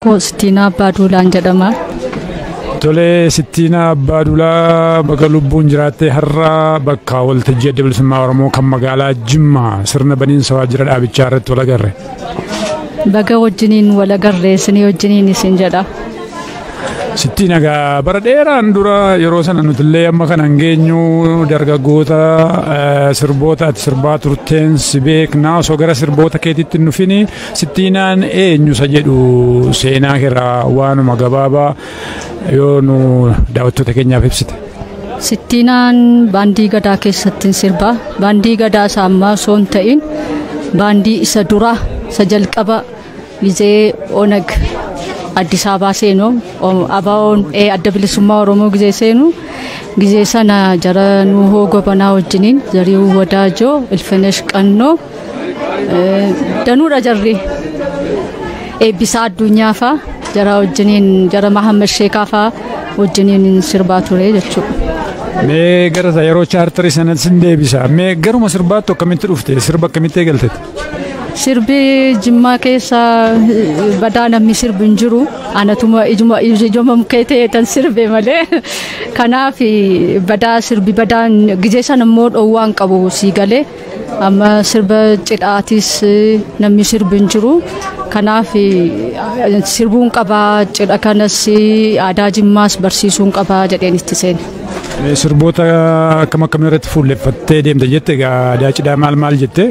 Koo Sittiinaa Abbaaduulaan jedhama. Tolee, Sittiinaa Abbaaduulaa, bakka lubbuun jiraattee har'a bakka waltajjii Adda Bilisummaa Oromoo kan magaalaa Jimmaa sirna baniinsa waajjira dhaabichaa irratti wal agarre. Baga wajjiniin wal agarre, isinii wajjiniin isin jedha. Sittiin egaa bara dheeraan dura yeroo sana nutillee amma kana hin geenyu, dargaggoota, sirboota ati sirbaa turteen si beeknaa. Osoo gara sirboota keetitti hin dhufini, Sittiinaan eenyu isa jedhu seenaa keerraa waanuma gabaabaa yoo nu daawwattoota keenyaaf ibsite. Sittiinaan baandii Gadaa keessatti sirba. Baandii Gadaa isa ammaa osoo hin ta'in baandii isa dura, isa jalqaba gizee Onag Addis Ababaa seenu, ABO'n Adda Bilisummaa Oromoo gizee seenu, gizee sana jara Nuhoo Gobanaa wajjiniin, Zariihuu Wadaajoo, Ilfinesh Qannoo danuudha, jarri Eebbisaa Addunyaa faa, jara wajjiniin, jara Mahammad Sheekaa faa wajjiniin sirbaa ture jechuudha. Mee gara yeroo chaartarii sanatti sin deebisa. Mee garuma sirbaatti akkamitti dhufte? Sirba akkamitti eegaltete? Sirbi Jimmaa keessa badaa namni sirbi hin jiru. Anatuma ijuma ijuma mukkee ta'e tan sirbe malee. Kanaaf badaa sirbi badaan gizee sana immoo dhoowwaan qabu sii galee. Amma sirba cidhaatis namni sirbi hin jiru. Kanaaf sirbuun qabaa, cidha kanas aadaa Jimmaas barsiisuun qabaa jedheen itti seene. Sirboota akkam akkamii irratti fuulleffattee deemte jette? Egaa aadaa cidhaa maal maal jette,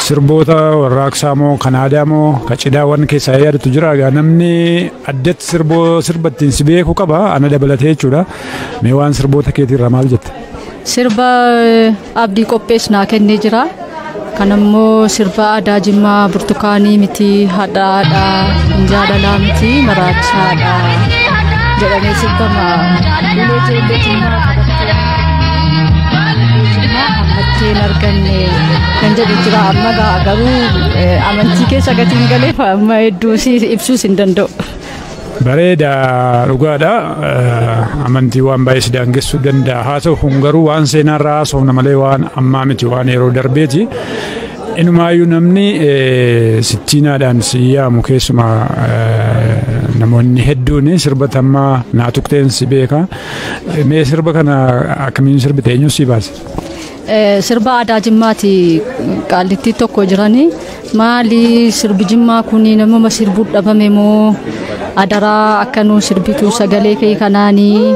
sirboota warraaqsaa moo kan aadaa moo kan cidhaawwan keessaa yaadatu jira? Egaa namni addatti sirboo sirba ittiin si beeku qaba, ana dabalatee jechuudha. Mee waan sirboota keetiirraa maal jette? Sirba Abdii Qophees naa kennee jira. Kan ammoo sirba aadaa Jimmaa, burtukaanii miti hadhaadha, jaalalaa miti maraachaadha jedhamee sirbama. Ulee ijoollee Jimmaa qabattee, Jimmaa hammattee hin arganne kan jedhu jira. Amma garuu amantii keessa gatiin galeef amma hedduu ibsuus hin danda'u. Bareeda, dhugaadha. Amantii waan baay'ee si daangessuu danda'a. Haa ta'u, kun garuu waan seenaarraa haasofna malee waan ammaa miti, waan yeroo darbeeti. Inumaayyuu namni Sittiinaadhaan si yaamu, keessumaa namoonni hedduun sirba tammaa naa tuqteen si beeka. Mee sirba kana akkamiin sirbite? Eenyu si baase? Sirba aadaa Jimmaati. Qaallittii tokko jiranii, maali sirbi Jimmaa kun, namuma sirbuu dhabame moo, adaraa akka nuu sirbitu sagalee kee kanaanii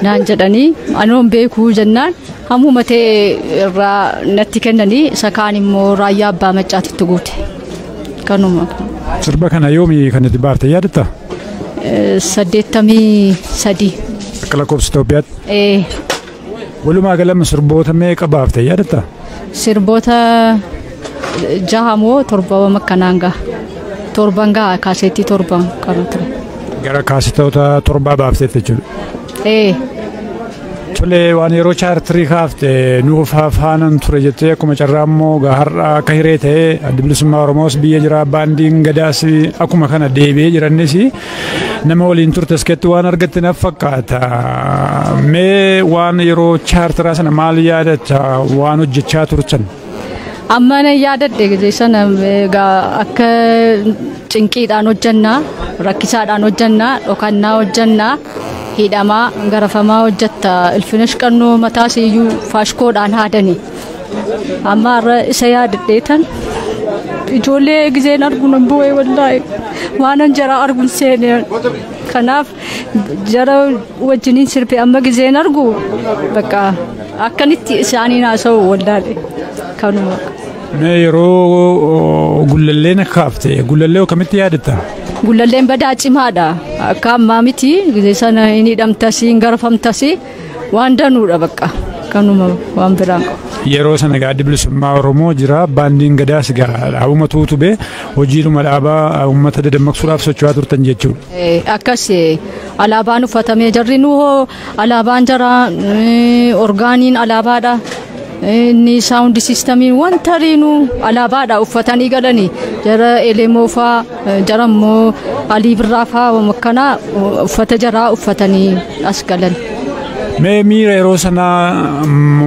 naan jedhanii, anoon beekuu jennaan hammuma ta'e irraa natti kennanii, isa kaan immoo Raayyaa Abbaa Maccaatitti guute. Kanuma. Sirba kana yoomi kan itti baafte, yaadatta? 83. Akka lakkoofsa Itoophiyaatti. Walumaa galama sirboota meeqa baafte, yaadatta? Sirboota jaha moo torba akkanaan gaha. Torban gaha, kaaseetii torban qabu ture. Gara kaasetoota torbaa baafteetti jechuudha. Ee. Tolee, waan yeroo chaartirii kaafte nuuf faanan ture jettee, akkuma carraa immoo har'a akka hiree ta'ee Adda Bilisummaa Oromoos biyya jira, baandiin Gadaas akkuma kana deebi'ee jirannis, nama waliin turte askeetti waan argatte naaf fakkaata. Mee waan yeroo chaartiraa sana maal yaadatta, waan hojjechaa turtan? Amma nan yaadadhe sana, egaa akka cinqiidhaan hojjannaa, rakkisaadhaan hojjannaa, dhokannaa hojjannaa, hidhamaa, garafamaa hojjetta. Ilfinesh Qannoo mataas iyyuu faashkoodhaan haadani. Amma har'a isa yaadadheetan ijoollee gizeen argu nan bu'ee, wallaahi waanan jara arguun seene. Kanaaf jara wajjiniin sirbe amma gizeen argu bakka akkanitti isaaniin haasa'u wallaale, kanuma. Mee yeroo Gullalleen kaafte, Gullallee akkamitti yaadatta? Gullalleen badaa cimaadha. Akka ammaa miti, gizee sana hin hidhamtasi, hin garafamtasi, waan danuudha bakka. Kanuma, waan biraan qabu. Yeroo sana egaa Adda Bilisummaa Oromoo jira, baandiin Gadaas egaa dhaabuma tuutube, hojiidhuma dhaabaa uummata dadammaqsuudhaaf socho'aa turtan jechuudha. Akkas alaabaan uffatamee jarri nu hoo alaabaan jara, orgaaniin alaabaadha. Inni sound systemiin wanta riinu alaabaadha uffatanii galanii, jara Elemoo faa, jara immoo Alii Birraa faa, akkanaa uffata jaraa uffatanii as galan. Mee miira yeroo sanaa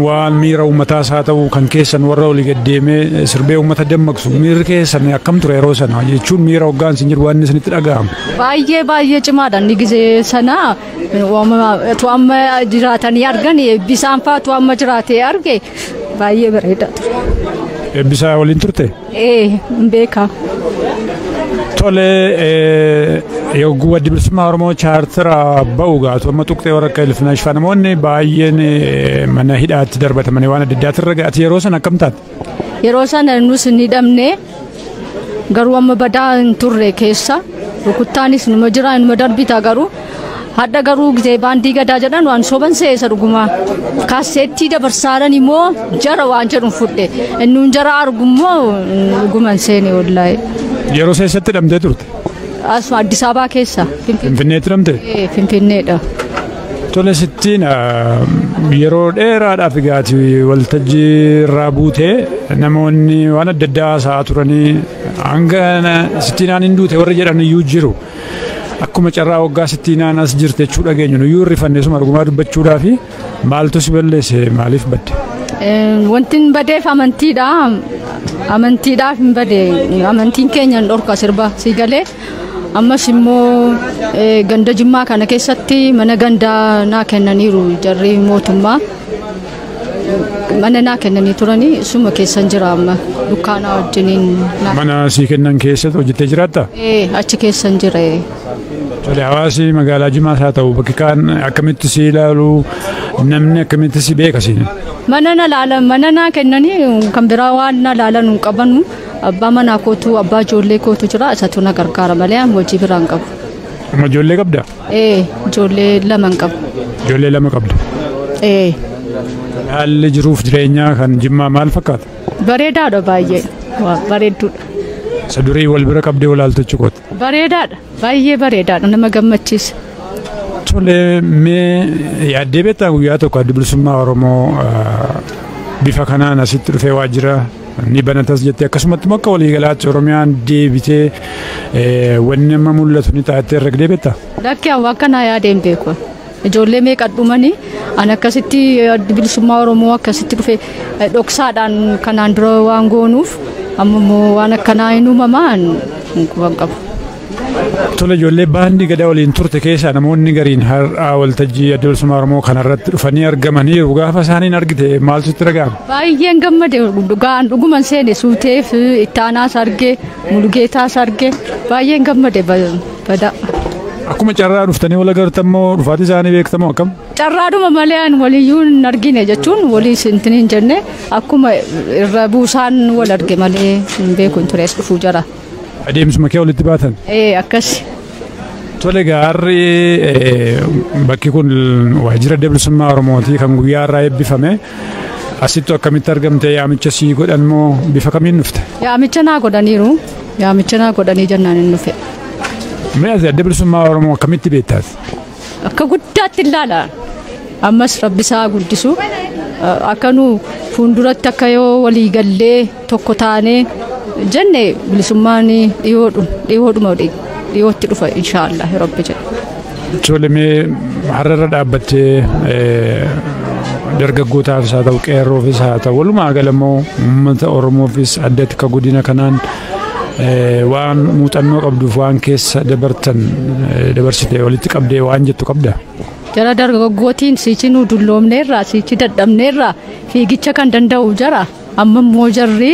waan miira uummataas haa ta'u kan keessan warra olii gad deemee sirbee uummata dammaqsu miirri keessan akkam ture yeroo sana jechuun miira hoggaan isin jiru waan isinitti dhaga'amu. Baay'ee baay'ee cimaadha inni gizee sana tu amma jiraatanii argan eebbisaan fa'aa tu amma jiraatee arge baay'ee bareeda ture. Eebbisaa waliin turte? Ee, hin beekaa. Tole, yogguu Addi Bilisummaa Oromoo chaartara ba'u gaatu amma tuqxee warra akka Ilfinash fa'a namoonni baay'een mana hidhaatti darbatamanii waan adda addaatti irra ga'ati yeroo sana akkam taate? Yeroo sana nus hin hidhamne garuu amma badaa hin turre keessa rukuttaanis numa jira numa darbita garuu hadda garuu gizee baandii gadaa jedhan waan soban seesa dhugumaa kaaseettii dabarsaaran immoo jara waan jedhu fudhe innuun jara argummoo dhuguman seene wallaahi. Yeroo eessatti hidhamtee turte? Asuma Addis Ababaa keessa. Finfinneetti hidhamte? Finfinneedha. Tole sittiin yeroo dheeraadhaaf egaati waltajjii irraa buutee namoonni waan adda addaa haasa'aa turanii hanga sittiinaan hin duute warri jedhan iyyuu jiru. Akkuma carraa waggaa sittiinaan as jirte jechuu dhageenyu nuyyuu hirrifanne suma argumaa dubbachuudhaa fi maaltu si balleesse maaliif badde? Wanti hin badeef amantiidha. Amantiidhaaf hin bade. Amantiin keenya hin dhorka sirba si galee. Ammas immoo ganda Jimmaa kana keessatti mana gandaa naa kennaniiru jarri mootummaa. Mana naa kennanii turanii suma keessan jira amma dukkaanaa wajjiniin. Mana sii kennan keessatti hojjettee jiraattaa? Achi keessan jira. Tole hawaasi magaalaa Jimmaas haa ta'u bakki kaan akkamitti si ilaalu namni akkamitti si beeka siin? Mana na laalan mana naa kennanii kan biraa waan na laalan hin qabanu abbaa manaa kootu abbaa ijoollee kootu jira isatu na gargaara malee hojii biraa hin qabu. Amma ijoollee qabdaa? Ijoollee lama hin qabu. Ijoollee lama qabda? Haalli jiruuf jireenyaa kan Jimmaa maal fakkaata? Bareedaadha baay'ee. Bareedduudha. Isa durii wal bira qabdee walaaltu jechuudha. Bareedaadha. Baay'ee bareedaadha nama gammachiisa. Tole mee yaaddee beektaa guyyaa tokko Addi Bilisummaa Oromoo bifa kanaan asitti dhufee waajjira ni banatas jettee akkasumatti immoo akka waliigalaatti Oromiyaan deebitee wanni amma mul'atu ni taatee herregdee beektaa? Lakki hawwa akkanaa yaadee hin beeku. Ijoollee meeqa dhumanii an akkasitti Addi Bilisummaa Oromoo akkasitti dhufe dhoksaadhaan kanaan dura waan goonuuf amma immoo waan akkanaa hin uumamaan hin quban qabu. Tole ijoollee baandii gadaa waliin turte keessaa namoonni gariin har'aa waltajjii Adda Bilisummaa Oromoo kanarratti dhufanii argamaniiru. Gaafa isaaniin argite maaltu sitti dhaga'ama? Baay'een gammade dhugaan dhuguman seene suuteef ittaanaas arge mulugeetaas arge baay'een gammade badaa. Akkuma carraa dhuftanii wal agartan moo dhufaatii isaanii beektamoo akkam? Carraadhuma malee an waliyyuu hin argine jechuun walii sintin hin jenne akkuma irra buusaan wal arge malee hin beeku hin ture as dhufuu jara. Adeemsuma kee walitti baatan? Akkas. Tole gaarri bakki kun waajjira Adda Bilisummaa Oromootii kan guyyaa irraa eebbifame. Asittu akkamitti argamte yaamicha sii godhan moo bifa kamiin dhufte? Yaamicha naa godhaniiru. Yaamicha naa godhanii jennaan hin dhufe. Mee ati Adda Bilisummaa Oromoo akkamitti beektaati? Akka guddaatti ilaala. Ammas rabbi isaa guddisu. Akka nu fuulduratti akka yoo walii gallee tokko taanee jenne bilisummaan dhiyoodhuma dhiyootti dhufa inshaallah rabbi jedhe. Tole mee har'arra dhaabbattee dargaggootaafis haa ta'u qeerroofis haa ta'u walumaa gala immoo uummata Oromoofis addatti akka godina kanaan waan muuxannoo qabduuf waan keessa dabartan dabarsitee walitti qabdee waan jettu qabda. Jara dargaggootiin siichi nu dulloomneerra siichi dadhabneerra fiigicha kan danda'u jara amma immoo jarri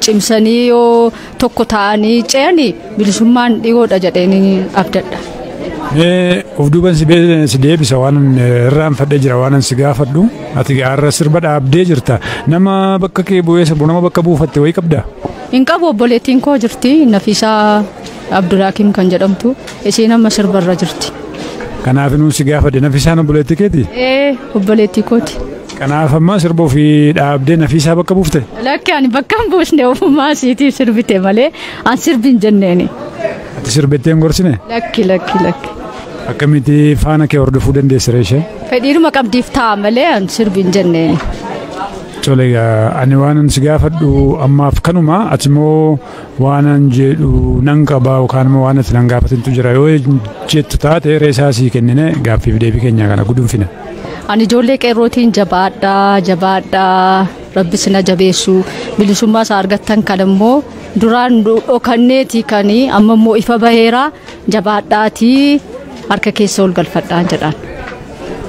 cimsanii yoo tokko ta'anii ce'anii bilisummaan dhiyoodha jedhanii abdadha. Mee of duuban si deebisa waan irraanfadhee jira waan si gaafadhu ati gaarra sirba dhaabdee jirta nama bakka kee bu'ee sirbu nama bakka buufatte wayii qabdaa? Hin qabu obboleettiin koo jirti Nafiisaa Abdulhakiim kan jedhamtu isheen amma sirbarra jirti. Kanaaf nuun si gaafadhe Nafiisaan obboleettii keeti? Obboleettii kooti. Kanaaf amma sirba ofii dhaabdee Nafiisaa bakka buufte? Lakki ani bakka hin buusne ofumaa isiitiif sirbite malee an sirbi hin jenneeni. Ati sirbittee hin gorsine? Lakki lakki lakki. Akkamitti faana kee hordofuu dandeesse ishee? Fedhiidhuma qabdiif ta'a malee an sirbi hin jenneeni. Tole ani waan si gaafadhu ammaaf kanuma ati immoo waan an jedhu nan qaba yookaan immoo waan ati nan gaafatintu jira yoo jettu taate reesaa sii kennine gaaffiif deebii keenya kana gudunfina. Ani ijoollee qeerrootiin jabaadhaa, jabaadhaa, rabbi sina jabeessu, bilisummaa isaa argattan kan immoo duraan dhokanneeti kan amma immoo ifa baheera, jabaadhaatii harka keessa ol galfadhaan jedhaan.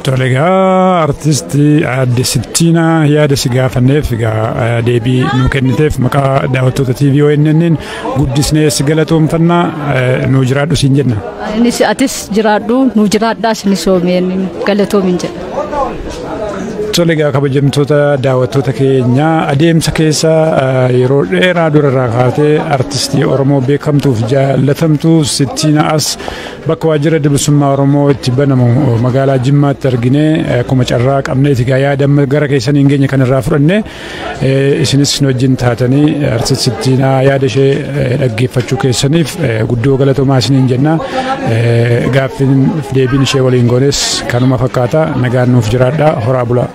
Tole egaa, artistii aadde Sittiinaa, yaada si gaafanneef egaa deebii nu kenniteef maqaa daawwattoota TV ONN guddisnee si galatoomfannaa, nu jiraadhu siin jenna. Innis atis jiraadhu, nu jiraadhaa, isinis oomeen galatoomin jedha. Tole egaa, kabajamtoota daawwattoota keenyaa, adeemsa keessa yeroo dheeraa durarraa kaatee artistii Oromoo beekamtuuf jaallatamtu Sittiina as bakka waajjira bilisummaa Oromoo itti banamu magaalaa Jimmaatti arginee, akkuma carraa qabneeti egaa yaada gara keessan hin geenye kan irraa fudhanne, isinis nu wajjin taatanii artist Sittiinaa yaada ishee dhaggeeffachuu keessaniif guddoo galatoomaa isiniin jenna. Gaaffiin deebiin ishee waliin goones kanuma fakkaata. Nagaan nuuf jiraadhaa, horaa bulaa.